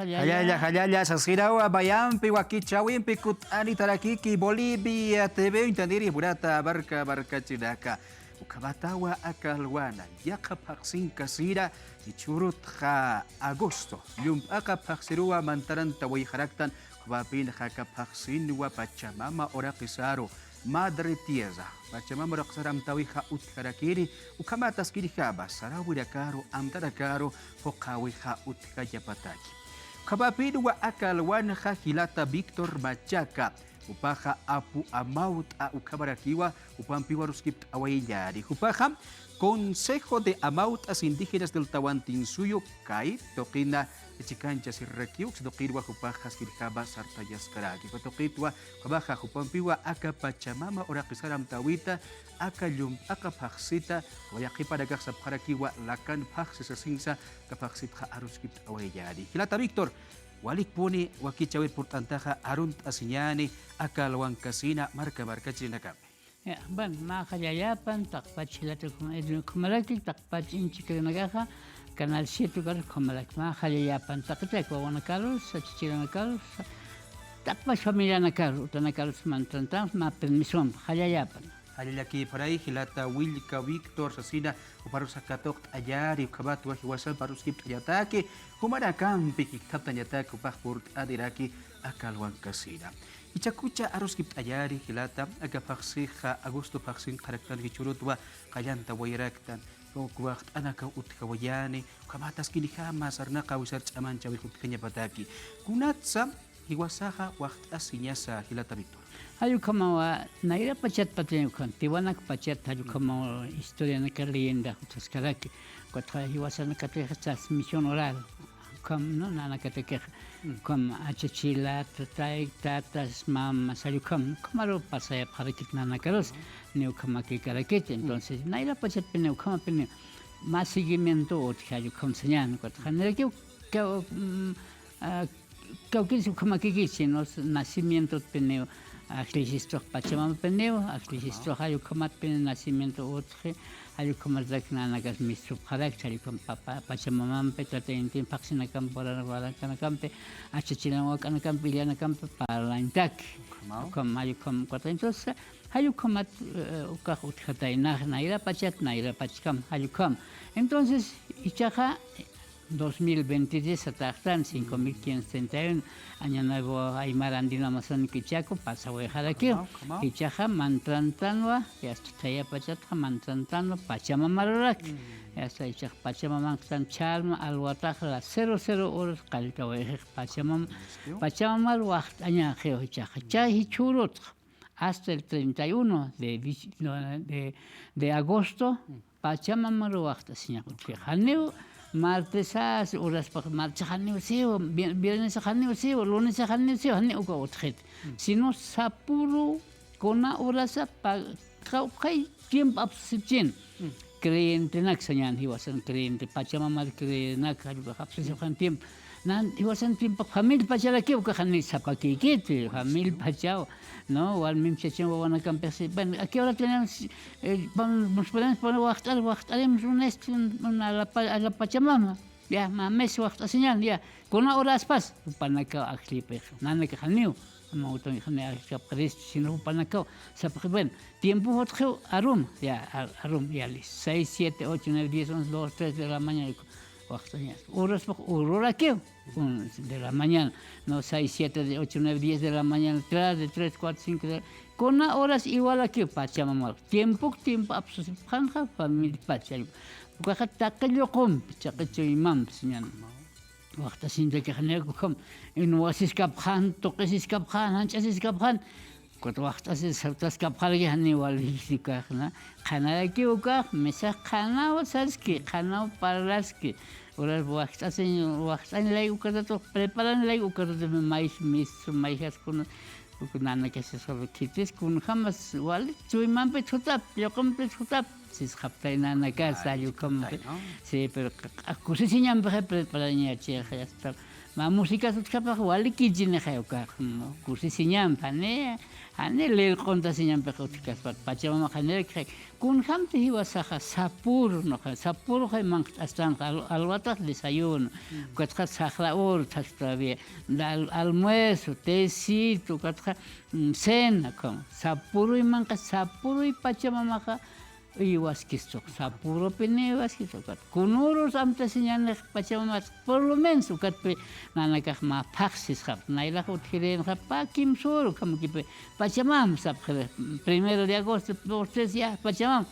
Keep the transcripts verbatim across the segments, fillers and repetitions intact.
Jallalla, jallalla, sasirawa, bayampi, wakichäwimpi, kut'anitarakiki, Bolivia T V, uñtaniri, burata, barka, barkachirinaka. Ukhamatawa aka alwana, yaqha phaxsinkasira, jichhürutxa agosto, llump'aqa phaxsiruwa mantarantawayxaraktan, ukhamapinxa aka phaxsinwa Pachamama uraqisaru, Madre Tierra, Pachamama uraqisaru amtäwixa utjarakini, ukhamat askirjama saräwinakaru, amtanakaru, phuqhäwixa utjayapataki. Ukhamapinwa aka alwanxa jilata Víctor Machaca, jupaxa Apu Amawt'a ukhamarakiwa, jupampiwa aruskipt'awayallani. Jupaxa Consejo de Amawt'as Indígenas del Tawantinsuyu, kay tuqina chikancha sirirakiw, uksa tuqinwa jupaxa askirjama sartayaskaraki. Uka tuqitwa, ukhamaxa jupampiwa aka Pachamama uraqisaru amtäwita, aka llump'aqa phaxsita, wayaqhipanakax sapxarakiwa lakan phaxsi sasinsa, aka phaxsitxa aruskipt'awayallani. Jilata Víctor, walikpuni wakichäwir purt'antaxa arunt'asiñäni aka alwankasina marka markachirinakapi. Ya, bueno, mä jallallapan, taqpach jilata ukhamaraki, ukhamaraki, taqpach inchikrinakaxa, Canal siete ukar ukhamaraki, mä jallallapan, taqitaki wawanakarus, achachirinakaru, taqpach familianakarus, utanakarus mantrantan, mä permisompi, jallallapan. Jallallakïpanay, jilata Willka Víctor sasina, juparus katuqt'ayari, ukhamatwa jiwasampi aruskipt'añataki, jumanakampi jikthaptañataki, jupax purt'aniraki aka alwankasina. Jichhakucha aruskipt'ayari, jilata, aka phaxsixa, agosto phaxsinxaraktan, jichhürutwa qallantawayaraktan, uk waxt'anakaw utjawayani, ukhamat askinjama sarnaqäwi sar ch'amanchäwir utjañapataki. Kunatsa jiwasaxa waxt'asiñasa, jilata Víctor. Jall ukhamawa, nayra pachat patiñ ukham, tiwanak pachat jall ukhamawa historianakar leyenda jutxaskaraki. Ukatxa jiwasanakatixa transmisión oral. Ukham, ¿no? Nanakatakixa. Mm. Ukham achachila, tatay, tatas, mamas, jall ukham. Ukhamaru pasayapxarakit nanakarus. Ujú. Ni ukhamakïkarakit. Mm. Entonces, nayra pachatpini, ukhamapini, mä seguimiento utji jall ukham sañäni. Ukatxa, nirakiw, ka-, mm, ah, kawkïrisa ukhamakïkiti, sino nacimientotpiniw, ajllisistrux Pachamamapiniw, ajllisistrux jall ukhamatpini nacimiento utji, jall ukhamatrak nanakas mistsupxarakta, jall ukham pa-, pa-, Pachamamampi, tata intim phaxsinakampi, wara-, warakanakampi, achachilan wak'anakampi, illanakampi parlañtaki. Ukhamaw. Ukham, jall ukham, entonces, jall ukhamat, eh, ukax utjataynax, nayra pachat, nayra pachkam, jall ukham. Entonces, jichhaxa, dos mil veintitrés sataxtan, cinco mil quinientos treinta y uno, Año Nuevo Aymara Andina Amazónico jichhaku pasawayxarakiw. Ukhamaw, ukhamaw. Jichhaxa mantrantanwa, yasta thaya pachatxa mantrantanwa, Pachamamarurak. Mm. Yasta jichhax Pachamamanktan chharma alwatax las cero cero horas qalltawayxix Pachamama, Pachamamar waxt'añaxiw jichhaxa. Chay jichhürutx hasta el treinta y uno de dic-, no, de, de agosto, Pachamamaru waxt'asiñax utji. Janiw martesas, uraspax martes janiw siw, vi-, viernes janiw siw, lunes janiw siw, janiw uka utjit. Sino sapüru kuna urasa pa-, qawqhay tiempo apsusipchin. Creyentenak sañän jiwasan creyente, Pachamamar creyenak, jall ukax apsusipxan tiempo. Nan, jiwasan tiempo familia pacharakiw, ukax jani sapakïkiti, familia pachaw, ¿no? Warmimp chachan wawanakampix, sí. Bueno, ¿a qué hora tenemos, eh, vamos, nos ponemos, bueno, waxt'ar, waxt'aremos un, este, un, un a la pa-, a la Pachamama. Ya, mames, waxt'asiñan, ya. Kuna uraspas, jupanakaw ajllipix, nanakax janiw, ama utan jani ajllkapxarist, sino jupanakaw, sapxi, bueno, tiempo jutxiw arum, ya, ar-, arum, ya, listo. Seis, siete, ocho, nueve, diez, once, dos, tres de la mañana, waxt'añas. Uraspax ururakiw, un de la mañana, no, seis, siete, de ocho, nueve, diez de la mañana, tres, de tres, cuatro, cinco de la, kuna horas igualakiw, Pachamamar. Tiempok tiempo apsusipxanxa, familia pacha. Ukaxa taqi lluqumpi, taqi chuymampi, sañän. Waxt'asiñtakix janiw ukham, inuwasiskapxan, tuqisiskapxan, janch'asiskapxan, Ukat waxt'asi sartaskapxaraki janiw walïkiti ukax, na, qhanarakiw ukax, misax qhanaw saski, qhanaw parlaski. Uras waxt'asiñ, waxt'añ lay ukatatux, preparañ lay ukatatux, may, mis, mayjaskuna, uk nanakasisxaru khitis, kunjamas wali, chuymampit jutap, lluqumpit jutap, sisxaptay nanakas, jall ukhampi. Sí, pero kusisiñampixa preparañachixa, ya está. Mä musikas utjapax walikichini jay ukax, mm, kusisiñampi, jani, jani lirq'untasiñampi utjkaspat, Pachamamax janirakixay. Kunjamti jiwasaxa sapuru, ¿no? Sapuru jay manq't'astanxa, al-, alwatax desayuno, ukatxa saxra hora, todavía, al-, almuerzo, tecito, ukatxa, mm, cena, como, sapuruy manq'a, sapuruy Pachamamaxa, uywaskistu, sapurupini uywaskistu, ukat kunürus amtasiñänix Pachamamata, por lo menos, ukatpi nanakax mä phaxsisxapxi, nayrax utjirïnxapxi, pä kimsür, ukhamakipi, Pachamama sapxiri, primero de agosto, dos, tres, ya, Pachamama.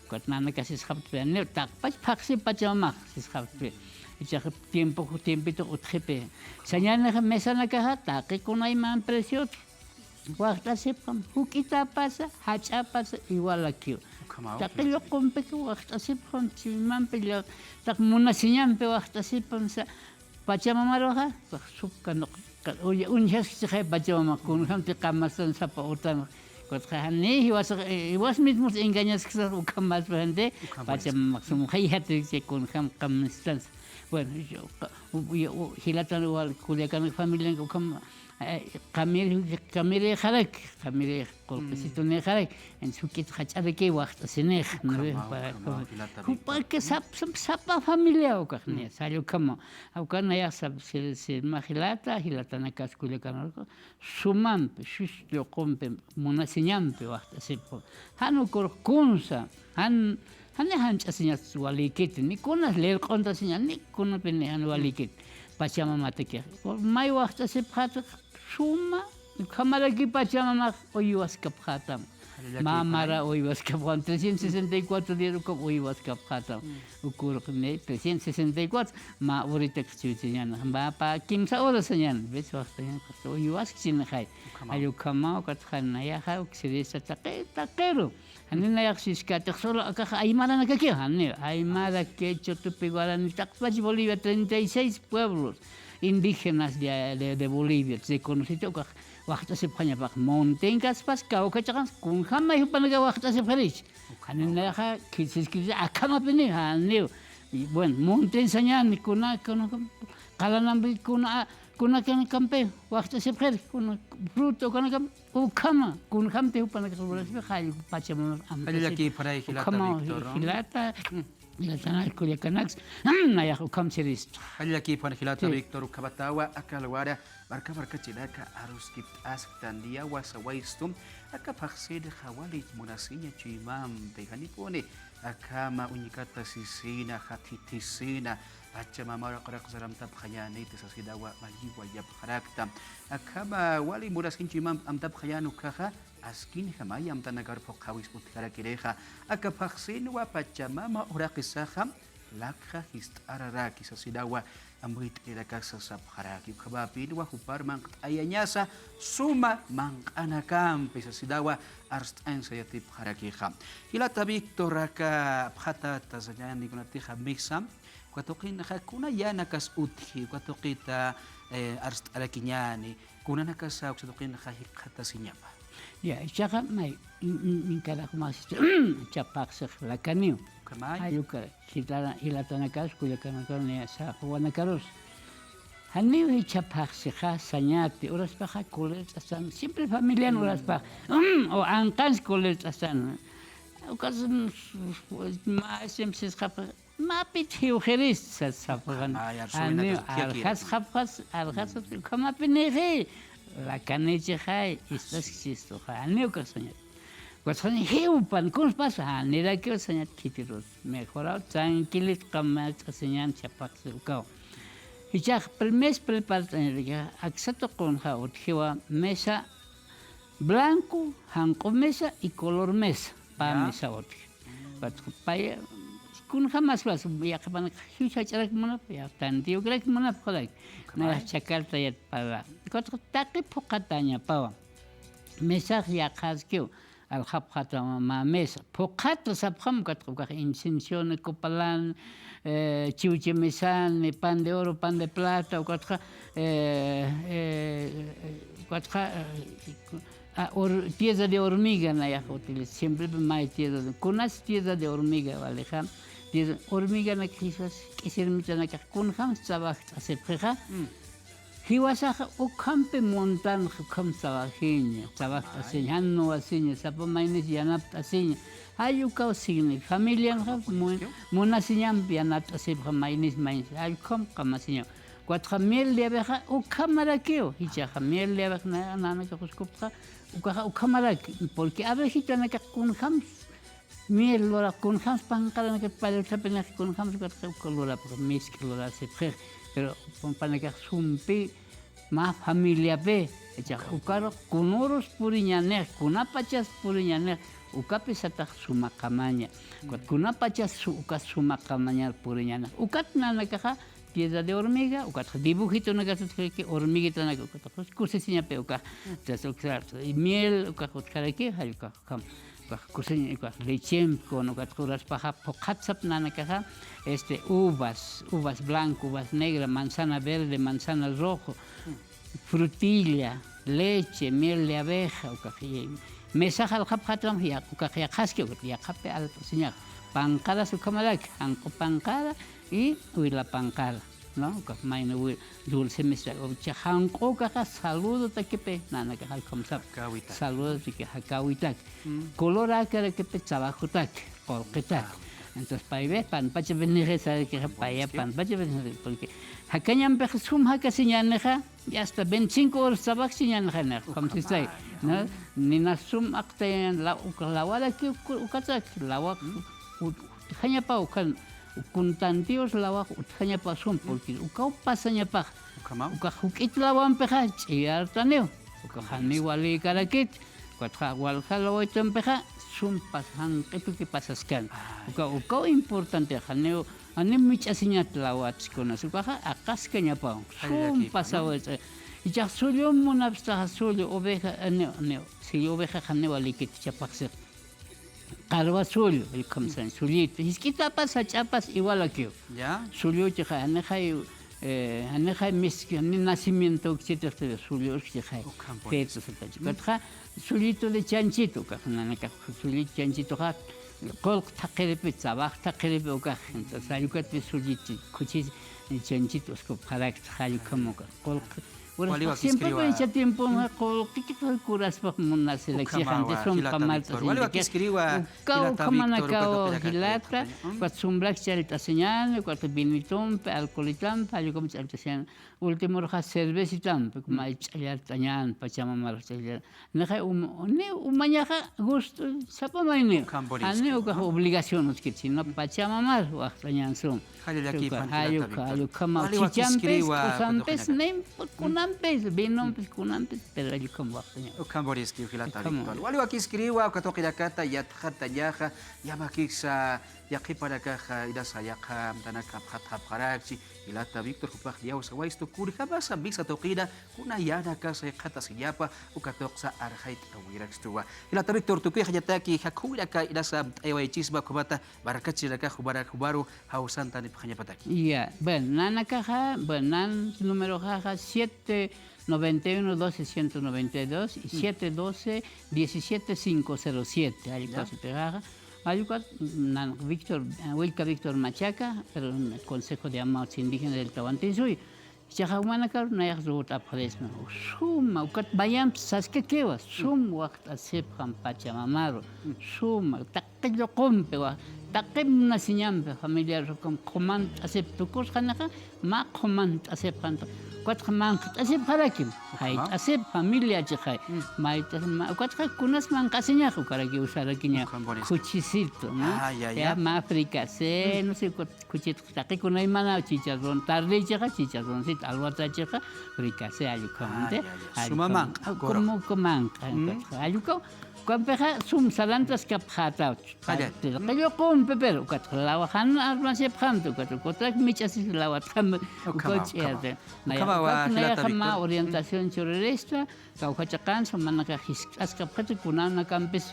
Ukat nanakax sisxapxi, niw, taqpach phaxsi Pachamamax sisxapxi. Jichhax tiempo, tiempito utjipi. Sañänix mesanakaxa, taqi kunayman preciot. Waxt'asipxam, juk'itäpasa, jach'äpasa, igualakiw. Ukhamaw. Taqi lluqumpiki waxt'asipxam, chuymampi, taq munasiñampi waxt'asipxam, sa, Pachamamaruxa, taq suk kanuq, uñjaskchixay Pachamama, kunjamti qamastan sapa utan, kutxa, jani, jiwas, jiwas mismos engañasksa, ukhamaspa gente, Pachamamax sum, jay jatri, kunjam qamistan. Bueno, yo, u-, u-, jilatan wal, Culiacán familian, ukham, Eh, qamir-, qamirixaraki, qamirix qullqisitunixaraki, entonces juk'it jach'araki waxt'asinix, ¿no ve? Para, ukhamaw, jilata Víctor. Jupaki sap-, sap-, sapa familia ukax, niya, salla ukhamaw. Uka nayax sap-, sir-, sirma jilata, jilatanakas Culiacán, sumampi, sustu lluqumpi, munasiñampi waxt'asipxi. Jan ukur kunsa, jan, jani janch'asiñas walïkiti, ni kunas lirq'untasiñas, ni kunapini jan walïkiti. Pachamamatakix. May waxt'asipxätix suma, ukhamaraki Pachamamax uywaskapxätam. Mä mara uywaskapxätam, trescientos sesenta y cuatro días ukham uywaskapxätam. Ukurux ni trescientos sesenta y cuatro, mä uritak chuchiñäni. Mä pä kimsa hora sañäni, ves, waxt'añäni, uywaskchinixay. Ukhamaw. Jall ukhamaw, ukatxa nayaxa, uksirista taqi, taqiru. Jani nayax siskatix solo akax aymaranakakiw, jani, aymara, quechua, tupi, guarani, taqpach Bolivia, treinta y seis pueblos indígenas de, de, de Bolivia, reconocido, ukax waxt'asipxañapax, montenkaspas, kawkachaqans, kunjam may jupanakax waxt'asipxirich. Jani nayaxa, khisis, khisis, akhamapini, janiw. Y bueno, monten sañäni, kuna, kuna, qalanampi, kuna, kuna kanakampi, waxt'asipxiri, kuna fruta, kuna kam-, Ukhama, kunjamti jupanakax lurasipxi, jall Pachamama amtasipxi. Jallallakipxaray jilata Víctor, ¿no? Ukhama, jilata, jilatanakas, kullakanaks, nayax ukham sirista. Jallallakipxaray jilata Víctor, ukhamatawa, aka alwara, marka markachirinaka aruskipt'asktan, niyawa sawayistu, aka phaxsinxa wali munasiña chuymampi, janipuni, Akhama uñkata sisina, jathithisina, Pachamama uraqiraq saramtapxañäniti sasinawa mayiwayapxarakta. Akhama wali munasiñ chuymamp amtapxañän ukkhaxa, askinjamay amtanakar phuqhawis utjarakirixa. Aka phaxsinwa Pachamama uraqisaxa, lakxa jist'araraki sasinawa, amuyt'ayarakasa sapxaraki, ukhamapinwa jupar manq't'ayañasa suma manq'anakampi sasinawa arst'añ sayatipxarakixa. Jilata Víctor, aka apxatata sañäni kunatixa misa, uka tuqinxa kuna yänakas utji, uka tuqita, eh, arst'arakiñäni, kunanakasa uksa tuqinxa jikxatasiñapa. Ya, ichaxa may, in, in, in carajo más, icha phaxsix lakaniw. Ukhamay. Jay uka, jilata-, jilatanakas, kullakanakar, niya saxwanakarus. Janiw jichha phaxsixa, sañäti, uraspaxa, kulirt'astan, siempre familian uraspax, o anqans kulirt'astan. Ukas, mm, mä, siempre sisxapxa, Mä pit jiwxirist, sas sapxan. Ay, arsuwinaka. Janiw, arxasxapxas, arxasxapxas, ukhamapinixi, lakanichixay, istaskchistuxa, janiw ukax sañat. Ukat sañat, jiwpan, kunspas, janirakiw sañat khitirus. Mejoraw, tranquilit, qamach'asiñan, chapaqsi ukaw. Jichhax, primer prepart'añataki, aksa tuqunxa utjiwa, mesa blanco, janq'u mesa y color mesa, pä mesa utji. Ukat pay, kunjamas was, yaqhipanak jiwsa jach'arak munap, ya, tantiw ukrak munap, ukarak. Nayax chakalta yatpara. Ukat taqi phuqatañapawa. Mesax yaqhaskiw, aljapxata mä mesa. Phuqata sapxam, ukat ukax incienso, copalan, eh, chiwchi mesan, pan de oro, pan de plata, ukatxa, eh, eh, ukatxa, eh, Ah, hor-, piedra de hormiga nayax utiliza. Siempre may tierra de, kunas tierra de hormiga, vale, ja. Tierra, hormiganak jisas, k'isirmitanakax, kunjam trabajo t'asipxixa. Mm. Jiwasaxa ukhampi muntanxa, ukham trabajiña, trabajt'asiña, jan nuwasiña, sapa maynis yanapt'asiña. Jall ukaw signi, familianxa mun-, munasiñampi yanapt'asipxa maynis maynis. Jall ukham qamasiñaw. Ukatxa miel de abeja ukhamarakiw, jichhaxa miel de abeja na-, nanakax uskupxta, ukaxa ukhamaraki, porque abejitanakax kunjams miel lurapxi, kunjams panqaranakat palltapinix kunjams ukatxa uka lurapxi, misk'i lurasipxix, pero jupanakax sumpi mä familiapi, jichhax ukarux kunürus puriñänix, kunapachas puriñänix, ukapi satax suma qamaña. Ukat kunapachas su-, ukas suma qamañar puriñänix. Ukat nanakaxa piedra de hormiga, ukatxa dibujitunakatix utjaraki, hormiguitanaka, ukatxa kusisiñapi ukax. Entonces, ukax, y miel, ukax utjaraki, jall ukax, ukham, ukax kusiñ, ukax lechempi, kun ukatxa uraspaxa, phuqhatsap nanakaxa, este, uvas, uvas blanco, uvas negra, manzana verde, manzana rojo, frutilla, leche, miel de abeja, ukax, y mesax alxapxatam, yaq-, ukax yaqhaski, ukax yaqhapi alt'asiñax. Panqaras ukhamaraki, janq'u panqara y wila panqara, ¿no? Ukax mayni wi-, dulce mesa, ukax janq'u ukaxa saludotakipi, nanakax jall ukham sap. Jakäwitak. Saludotakipi, jakäwitak. Coloräkarakipi trabajotak, qullqitak. Entonces, paypï panpachapi nixi sarakixa, paya panpachapi nixi, porque jakañampix sum jakasiñänixa, y hasta veinticinco horas trabajsiñänixa, ukham sistay, ¿no? Nina sum aqtayañan, la-, uka lawaraki, uka-, ukatak, lawa-, ut-, utjañapaw, ukan, ukan tantius lawax utjañapaw sum, porque ukaw pasañapax. Ukhamaw. Ukax juk'it lawampixa ch'iyartaniw. Ukax janiw walïkarakit. Ukatxa walja lawatampixa sum pas-, janq'ituki pasaskan. Uka, ukaw importante, janiw, janiw mich'asiñat lawats kunas. Ukaxa aqaskañapaw. Sum pasawayt'a. Jichhax sullum munapstaxa, sullu oveja, janiw, janiw, sullu oveja janiw walïkit jichhapax six. Qarwa sullu, jall ukham sañ, sullitu. Jisk'itapas, sach'apas igualakiw. Ya. Sulluchixa, janixay, eh, janixay miski, jani nacimiento ukchitix, sullu urkchixay. Ukham puni. Feto satachi. Ukatxa, sullitu de chanchito, ukax, nanakax, sullitu chanchitoxa, qullq thaqhiripi, trabaj thaqhiripi, ukax, entonces, jall ukatpi sullitu, khuchis, chanchito, uskupxarakta, jall ukham ukax, qullq, Waliwa kiskiriwa. Siempre icha tiemponxa qullqikit kuraspax munasirakixa, jilata Víctor. Waliwa kiskiriwa, ukaw jilata Víctor, ukhamanakaw, ukax jilata, ukat sumrak ch'allt'asiñän, ukat vinitumpi, alcoholitampi, jall ukham ch'allt'asiñän. Ultimorxa cervecitampi, may ch'allart'añän, Pachamamar ch'allar. Nixay um-, ni umañaxa gusto, sapa mayniw. Ukham puriski. Janiw ukax obligación utjkit, sino Pachamamar waxt'añän sum. Jallallakïpan, jilata Víctor. Jall ukhamaw, chichampis, k'usampis, nim, kunampis, vinompis, kunampis, pero jall ukham waxt'aña. Ukham puriski, jilata Víctor. Waliwa kiskiriwa, uka tuqirakata yatxatañaxa, yamakisa, yaqhipanakaxa, inasa yaqha amtanaka apxatxapxarakchi, jilata Víctor, jupax yawsawayistu, kunjamasa misa tuqina, kuna yänakasa jikxatasiñapa, uka tuqsa arxayt'awirakstuwa. Jilata Víctor, tukuyxañataki, jakhuwinaka inasa amt'ayawaychisma, ukhamata, markachirinakax jumarak jumaru jawsantanipxañapataki. Ya, bueno, nanakaxa, bueno, nan numeroxaxa siete noventa y uno doce ciento noventa y dos y siete doce diecisiete cinco cero siete. Jall ukax, jall ukax, nan Víctor, Willka Víctor Machaca, pero Consejo de Amados Indígenas del Tahuantinsuyo. Jichhaxa jumanakaru nayax ruwt'apxarisma. Suma, ukat mayampis saskakiwa, sum waxt'asipxam Pachamamaru. Suma, taqi lluqumpi, wa-, taqi munasiñampi, familiar ukham qhumant'asip tukusxanixa, mä qhumant'asipxanta. Ukatxa manq't'asipxarakim, jayt'asip familiachixay. Mayt'as-, ma-, ukatxa kunas manq'asiñax, ukarakiw sarakiña, khuchisitu, ¿no? Ya, mä fricasé, no sé, ukat Khuchit taqi kunaymana chicharrón, tardechixa, chicharroncito, alwatachixa, fricasé, jall ukhamanti. Suma manq'a, como que manq'a, jall ukaw, ukampixa sum sarantaskapxäta. Qallqumpi, pero ukat lawa jan armasipxamta, ukat, ukat mich'asis lawatxam, ukaw ch'iyarti. Nayax, ukat nayaxa mä orientación churarista, kawkha chiqansa, manakax jiskt'askapxiti, kunanakampis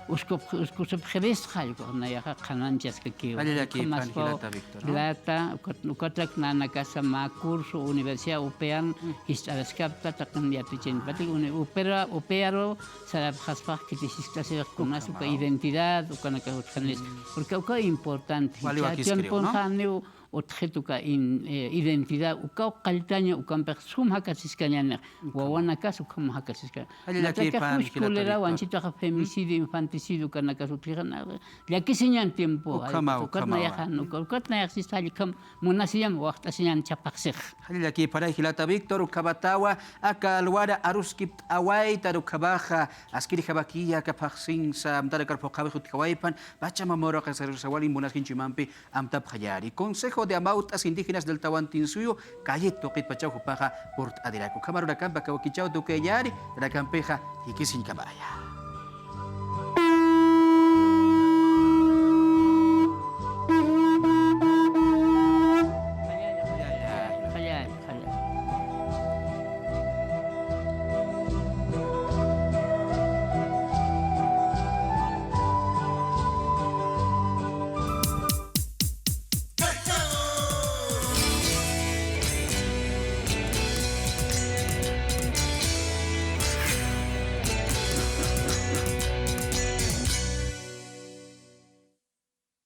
uskup-, uskusipxirista, jall ukax nayaxa qhanañchaskakiwa. Jallallakïpan, jilata Víctor, ¿no? Jilata, ukat, ukatrak nanakasa mä curso, Universidad UPEAN, jiskt'araskapta, taqin yatichinipatik, uni-, UPEARO, UPEARO, sarapxaspax, khitis jiskt'asirix kunas, uka identidad, ukanakax utjanis. Porque uka importante, jichha tiemponxa, ¿no? Janiw, utjit uka in-, eh, identidad, ukaw qalltaña, ukampix sum jakasiskañanix. Ukhama. Wawanakas ukham jakasiskaña. Jallallakïpan, natakax ush jilata cólera, Víctor. Wanchitaxa femicidio, infanticidio, ukanakas utjixa na, llakisiñan tiempo. Ukhama, ukat ukhama. Nayaxan, uka-, ukat nayaxsista jallkham munasiñam, waxt'asiñan chapaqsix. Jallallakïpanay jilata Víctor, ukhamatawa, aka alwara aruskipt'awaytan ukhamaxa, askirjamakiya, aka phaxsinsa, amtarakar phuqhawix utjawaypan, Pachamama uraqisarusawali munaskinchimampi, amtapxañäni. Consejo de Amawt'as Indígenas del Tawantinsuyu, Cayet tuqitpachaw jupaxa purt'aniraku. Ukham arunakampi aka wakichäw tukuyañäni, arunakampixa jikisiñkamaya.